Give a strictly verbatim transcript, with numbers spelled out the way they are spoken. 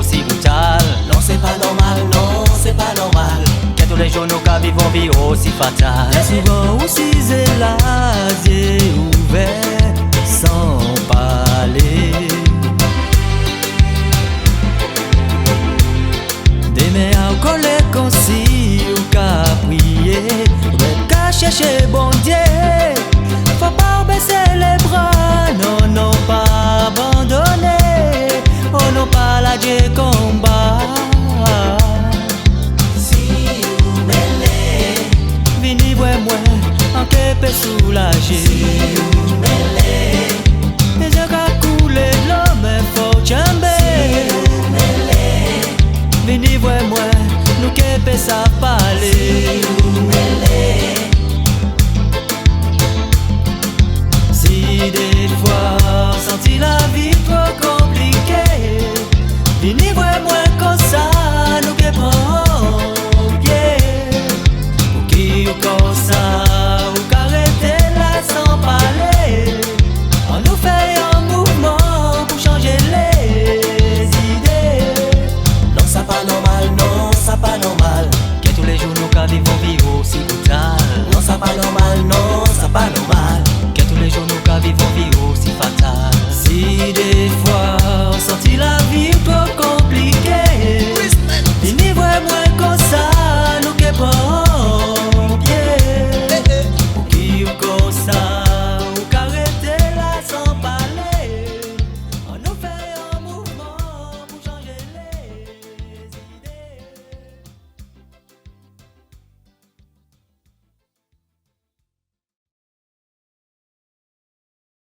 Si boutal. Non, se pa nòmal, non, se pa nòmal. Kè toulejou nou ka viv yon vi osi fatal. Trè souvan ou size la, zye ouvè, san pale. De men a w kole konsi ou ka priye, ou mèt ka chèche Bondye. Fò pa w bese lebra, non, non, pa abandone. O non, pa lage konba. Si ou mele, vini wè mwen, an ke pe soulaje. Si ou mele, bezwen ka koule dlo, men fò w tchenbe. Si ou mele, vini wè mwen, nou ke pe sa pale. Si ou mele, si defwa w santi lavi twò konplike, vini wè mwen konsa,